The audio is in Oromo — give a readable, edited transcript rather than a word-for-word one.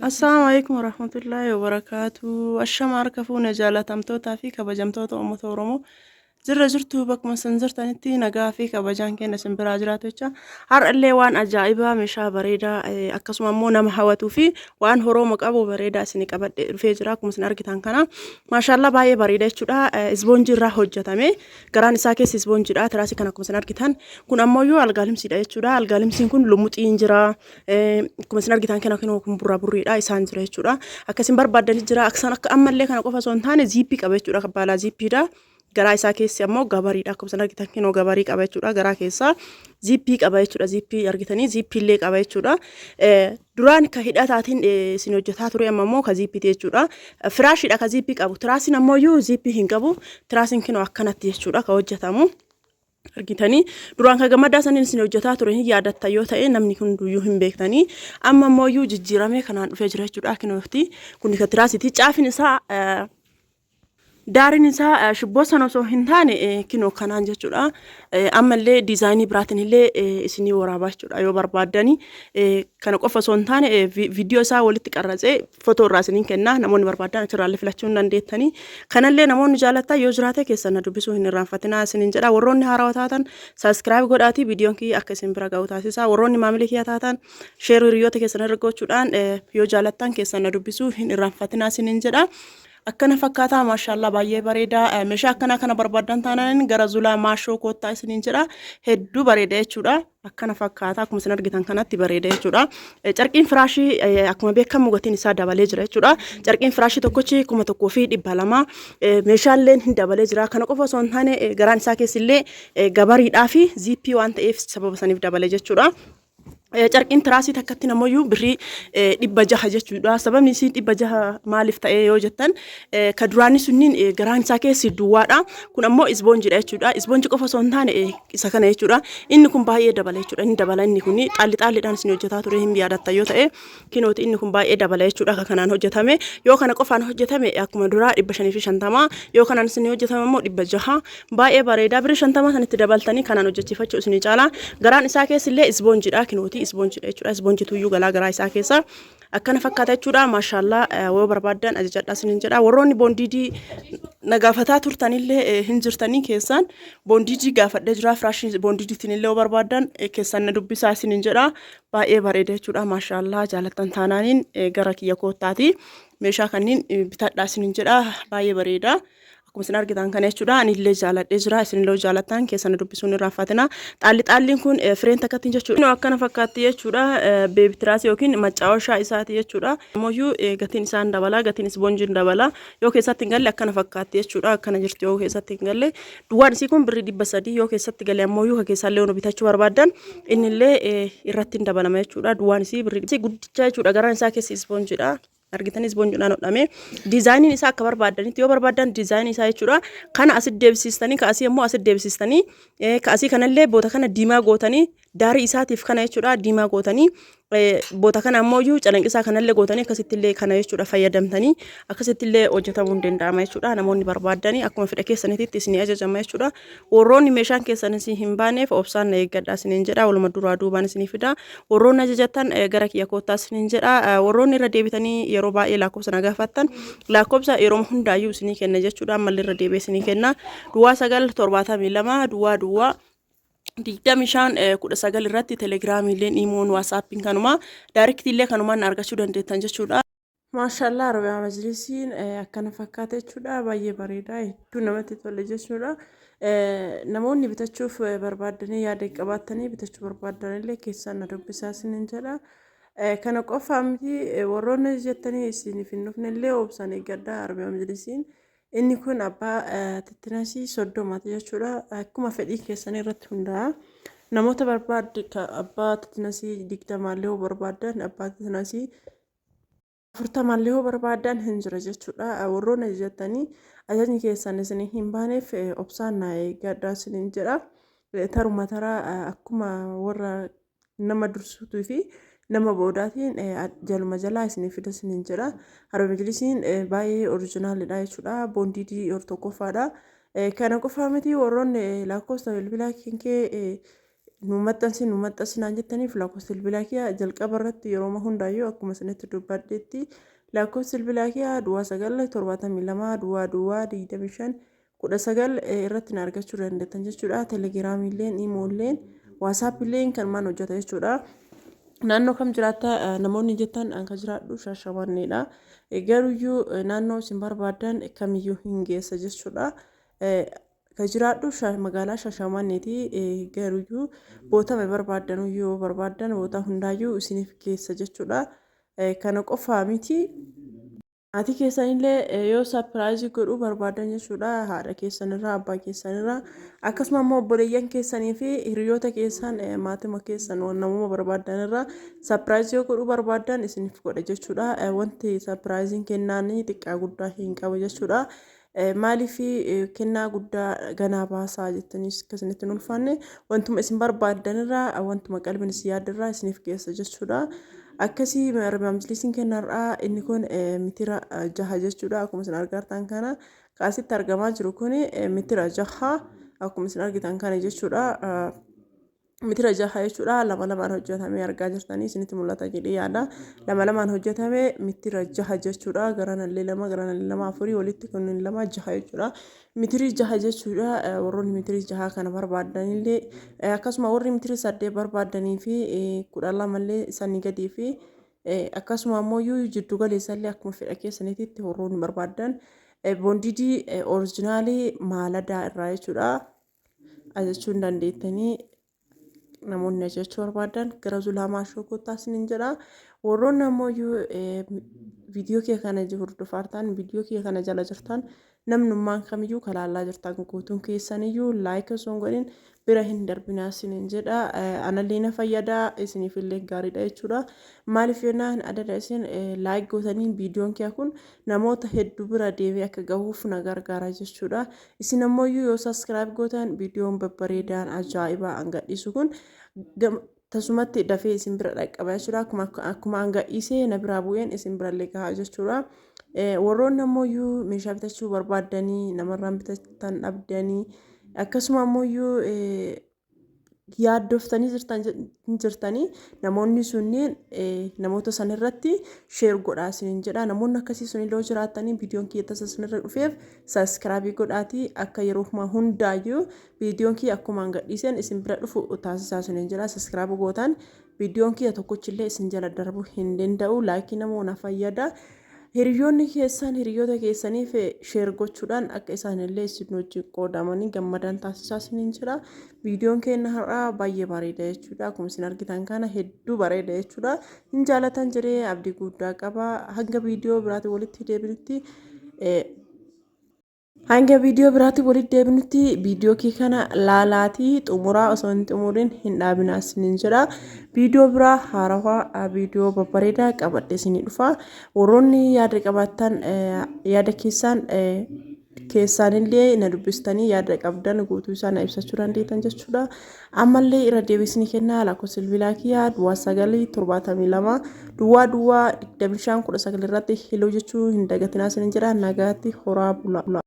Assalaamu alaikum warahmatullaahi wabarakaatu. Ashama harka fuune jaalatamtootaa fi kabajamtoota uummata Oromoo. Jirra jirtu bakkuma isin jirtanitti nagaa fi kabajaan keenya isin biraa jiraatu jecha. Har'allee waan ajaa'ibaa meeshaa bareedaa akkasuma immoo nama hawatuu fi waan horooma qabu bareedaa isin qabadhe dhufee jira akkuma isin argitan kana. Maashaallaa baay'ee bareeda jechuudha. Isboonjii irraa hojjetame. Garaan isaa keessi isboonjiidha. Tiraasii kana akkuma isin argitan. Kun ammoo yoo algaalimsiidha jechuudha. Algaalimsiin kun lumuxiin jira. Akkuma isin argitan kana kunoo kun burraa burriidha isaan jira jechuudha. Akka isin barbaaddanii jira. Aksan akka ammallee kana qofa osoo hin taane ziippii qaba jechuudha. Baalaa ziippiidha. Garaa isaa keessi ammoo gabariidha. Akkuma isin argitan kunoo gabarii qaba jechuudha. Garaa keessaa ziippii qaba jechuudha. Ziippii argitanii ziippii illee qaba jechuudha. Duraan ka hidhataatiin isin hojjetaa ture amma immoo ka ziippiiti jechuudha. Firaashiidha ka ziippii qabu. Tiraasiin ammoo iyyuu ziippii hin qabu. Tiraasiin kinoo akkanatti jechuudha ka hojjetamu. Argitanii duraan ka gammadaa saniin isin hojjetaa ture hin yaadatta yoo ta'e namni hunduyyuu hin beektanii. Amma ammoo iyyuu jijjiiramee kanaan dhufee jira jechuudha kinoofti. Kun ka tiraasiiti. Caafin isaa Daariin isaa shibboo sana osoo hin taane kinoo kanaan jechuudha. Ammallee diizaayinii biraatiin illee isinii waraabaa jechuudha yoo barbaaddani. Kana qofa osoo hin taane viidiyoo isaa walitti qarratsee fotoo irraa isiniin kenna. Namoonni barbaadan achirraa illee filachuu hin dandeettani. Kanallee namoonni jaalattan yoo jiraate keessan na dubbisuu hin irraanfatinaa isiniin jedha. Warroonni haarawaa taatan sabiskiraayib godhaatii viidiyoon kiyya akka isin bira ga'u taasisa. Warroonni maamilii kiyya taatan sheeruu hiriyoota keessan irra gochuudhaan yoo jaalattan keessan na dubbisuu hin irraanfatinaa isiniin jedha. Akkana fakkaataa maashaallah baay'ee bareeda. Meeshaa akkanaa kana barbaaddan taanaan gara Zulaa Maashoo koottaa isiniin jedha. Hedduu bareeda jechuudha. Akkana fakkaata akkuma isin argitan kanatti bareeda jechuudha. Carqiin firaashii akkuma beekamu gatiin isaa dabalee jira jechuudha. Carqiin firaashii tokkochi 1200 meeshaaleen hin dabalee jira. Kana qofa osoo hin taane garaan isaa keessillee gabariidhaa fi ziippii waan ta'eef sababa saniif dabale jechuudha. Carqiin tiraasii takkatti namoyyuu birrii 600 jechuudha. Sababni isii 600 maaliif ta'ee yoo jettan ka duraanii sunniin garaan isaa keessi duwwaadha. Kun ammoo isboonjiidha jechuudha. Isboonji qofa osoo hin taane isa kana jechuudha. Inni kun baay'ee dabala jechuudha. Inni dabala inni kun xaalli xaalliidhaan isin hojjetaa ture hin yaadatta yoo ta'e kinooti inni kun baay'ee dabala jechuudha. Akka kanaan hojjetame yoo kana qofaan hojjetame akkuma duraa 550 yoo kanaan isin hojjetame immoo 600 Baay'ee bareeda. Birrii 50 sanitti dabaltanii kanaan hojjechiifachuu isinii caala. Garaan isaa keessi illee isboonjiidha. Kinooti isboonjiidha jechuudha. Isboonjiitu iyyuu galaa garaa isaa keessa. Akkana fakkaata jechuudha. Maashaallaa yoo barbaaddan ajajadhaa isiniin jedha. Warroonni boondiidii na gaafataa turtanillee hin jirtanii keessaan boondiidii gaafadhee jira. Firaashii boondiidiitiin illee yoo barbaaddan keessaan na dubbisaa isiniin jedha. Baay'ee bareeda jechuudha. Maashaallaa jaalattan taanaaniin gara kiyya koottaati. Meeshaa kanniin bitadhaa isiniin jedha. Baay'ee bareeda. Akkuma isin argitan kana jechuudha. Ani illee jaaladhee jira. Isin illee jaalattan keessa na dubbisuun irraanfatina. Xaalli xaalliin kun fireen takkatti jechuudha. Inni akkana fakkaatti jechuudha. Beebi tiraasii yookiin maccaawashaa isaati jechuudha. Ammoyyuu gatiin isaan dabala. Gatiin isboonjiin dabala. Yoo keessatti hin galle akkana fakkaatti jechuudha. Akkana jirti yoo keessatti hin galle. Duwwaan isii kun birrii 300 yoo keessatti gale ammoyyuu ka keessaallee yoo bitachuu barbaaddan inni illee irratti hin dabalama jechuudha. Duwwaan isii birrii guddicha jechuudha. Garaan isaa keessi isboonjiidha. Argitanii isboonjiidhaan hodhame. Diizaayiniin isaa akka barbaaddanitti yoo barbaaddan diizaayinii isaa jechuudha. Kana asitti deebisiistanii ka asii immoo asitti deebisiistanii ka asii kanallee boota kana diimaa gootanii daarii isaatiif kana jechuudha diimaa gootanii boota kana ammoo iyyuu calanqisaa kanallee gootanii akkasitti illee kana jechuudha fayyadamtanii akkasitti illee hojjetamuu hin danda'ama jechuudha. Namoonni barbaaddanii akkuma fedha keessanitti isinii ajajama jechuudha. Warroonni meeshaan keessan isin hin baaneef obsaan na eeggadhaa isiniin jedha. Waluma duraa duubaan isinii fida. Warroonni ajajattan gara kiyya koottaa isiniin jedha. Warroonni irra deebitanii yeroo baay'ee lakkoofsa na gaafattan lakkoofsa yeroo hundaayyuu isinii kenna jechuudha. Ammallee irra deebi'ee isinii kenna. Duwwaa 9 72 duwwaa duwwaa 25 19 irratti telegiraamiileen imoon waasaappiin kanuma daariktiillee kanumaan na argachuu dandeettan jechuudha. Maashaallah Arabiyaa Majlisiin akkana fakkaata jechuudha. Baay'ee bareeda. Hedduu namatti tole jechuudha. Namoonni bitachuuf barbaaddanii yaada qabaattanii bitachuu barbaaddanillee keessaan na dubbisaa isiniin jedha. Kana qofaa miti warroonni jettanii isiniif hin dhufnellee obsaan eeggadhaa Arabiyaa Majlisiin. Inni kun abbaa tittinasii 30ti jechuudha. Akkuma fedhii keessanii irratti hundaa'a. Namoota barbaadde abbaa tittinasii 20llee yoo barbaaddan abbaa tittinasii 40llee yoo barbaaddan hin jira jechuudha. Warroonni ajajattanii ajajni keessan isin hin baaneef obsaan na eeggadhaa isiniin jedha. Taruma taraa akkuma warra nama dursuutuu fi nama boodaatiin jaluma jalaa isinii fida isiniin jedha. Haroo Majlisiin baay'ee orijinaalidha jechuudha. Boondiidii tokkoffaadha. Kana qofaa miti warroonni lakkoofsa bilbilaa kinkee Nu maxxansi nu maxxansi naan jettaniif lakkoofsa bilbilaa kiyya jalqaba irratti yerooma hundaayyuu akkuma isinitti dubbadhetti lakkoofsi bilbilaa kiyya duwwaa 9 72 duwwaa duwwaa 25 19 irratti na argachuu dandeettan jechuudha. Telegiraamiilleen, iimoolleen, waasaappiilleen kanumaan hojjeta jechuudha. Naannoo kam jiraatta namoonni jettan an kan jiraadhu Shaashamanneedha. Garuyyuu naannoo isin barbaaddan kamiyyuu hin geessa jechuudha. Ka jiraadhu magaalaa Shaashamanneeti. Garuyyuu bootama barbaaddanuyyuu yoo barbaaddan boota hundaayyuu isiniif geessa jechuudha. Kana qofaa miti. Maatii keessanillee yoo surprise godhuu barbaadan jechuudha haadha keessanirraa abbaa keessanirraa akkasuma immoo obboleeyyan keessanii fi hiriyoota keessan maatima keessan namuma barbaadanirraa surprise yoo godhuu barbaadan isiniif godha jechuudha. Wanti surpriseiin kennaan xiqqaa guddaa hin qabu jechuudha. Maaliif kennaa guddaa ganaa baasaa jettaniis akka isinitti hin ulfaanne wantuma isin barbaaddanirraa wantuma qalbiin isin yaaddirraa isiniif geessa jechuudha. Akkasii maamjilisiin kennarraa inni kun mitira jaha jechuudha. Akkuma isin argartan kana kaasitti argamaa jiru kun mitira jaha akkuma isin argitan kana jechuudha. Mitira jaha jechuudha. Lama lamaan hojjetamee argaa jirtanii isinitti mul'ata jedhee yaada. Lama lamaan hojjetame mitira jaha jechuudha. Garanallee lama garanallee lama afurii walitti kunneen lama jaha jechuudha. Mitirii jaha jechuudha. Warroonni mitirii jaha kana barbaadanillee akkasuma warri mitirii saddeet barbaadanii fi kudha lamallee sanii gadii fi akkasuma ammoo jiddu galeessallee akkuma fedha keessaniitti warroonni barbaadan boondidii original maaladaa irraa jechuudha. Ajajachuu hin dandeettanii namoonni ajajachuu barbaadan gara Zulaa Maashoo kottaa isiniin jedha. Warroonni ammoo viidiyoo kee kana hordofaa jirtan viidiyoo kee kana jala jirtan namnummaan kamiyyuu kalaallaa jirtan guutuun keessaniyyuu like osoo hin godhin bira hin darbinaa isiniin jedha. Anallee na fayyada isiniifillee gaariidha jechuudha. Maaliif jennaan adada isin like gootanii viidiyoon kee kun namoota hedduu bira deemee akka gahuuf na gargaara jechuudha. Isin ammoo yoo subscribe gootan viidiyoon babbareedaan ajaa'ibaa an gadhiisu kun tasumatti dafee isin bira dhaqqaba jechuudha. Akkuma an gadhiisee na biraa bu'een isin birallee gahaa jechuudha. Warroonni ammoo meeshaa bitachuu barbaaddanii namarraan bitatan dhabdanii akkasuma ammoo yaaddoftanii jirtanii namoonni sunneen namoota san irratti share godhaa isiniin jedha. Namoonni akkasii sun illee jiraatanii viidiyoon kiyya tasa isinirra dhufeef subscribe godhaatii akka yeroo hundaayyuu viidiyoon kiyya akkuma gadhiiseen isin bira dhufu taasisaa isiniin jedha. Subscribe gootan viidiyoon kiyya tokkochillee isin jala darbuu hin danda'u. Like namoota fayyada. Hiriyoonni keessan hiriyoota keessaniif share gochuudhaan akka isaanillee isin wajjin qoodamanii gammadan taasisaa isiniin jira. Viidiyoon keenya har'aa baay'ee bareeda jechuudha. Akkuma isin argitan kana hedduu bareeda jechuudha. Hin jaalatan jedhee abdii guddaa qaba. Hanga viidiyoo biraatti walitti deebinutti Hanga viidiyoo biraatti walitti deebinutti viidiyoo kee kana laalaatii xumuraa osoo hin xumuriin hin dhaabinaa isiniin jedha. Viidiyoo biraa haarawaa viidiyoo babbareedaa qabadhe isinii dhufa. Warroonni yaada qabaattan yaada keessan keessaanillee na dubbistanii yaada qabdan guutuu isaa na ibsachuu dandeettan jechuudha. Ammallee irra deebisni kennaa lakkoofsa bilbilaa kiyyaa duwwaa 9 72 duwwaa duwwaa 25 19 irratti hello jechuu hin dagatinaa isiniin jedha. Nagaatti horaa bulaa.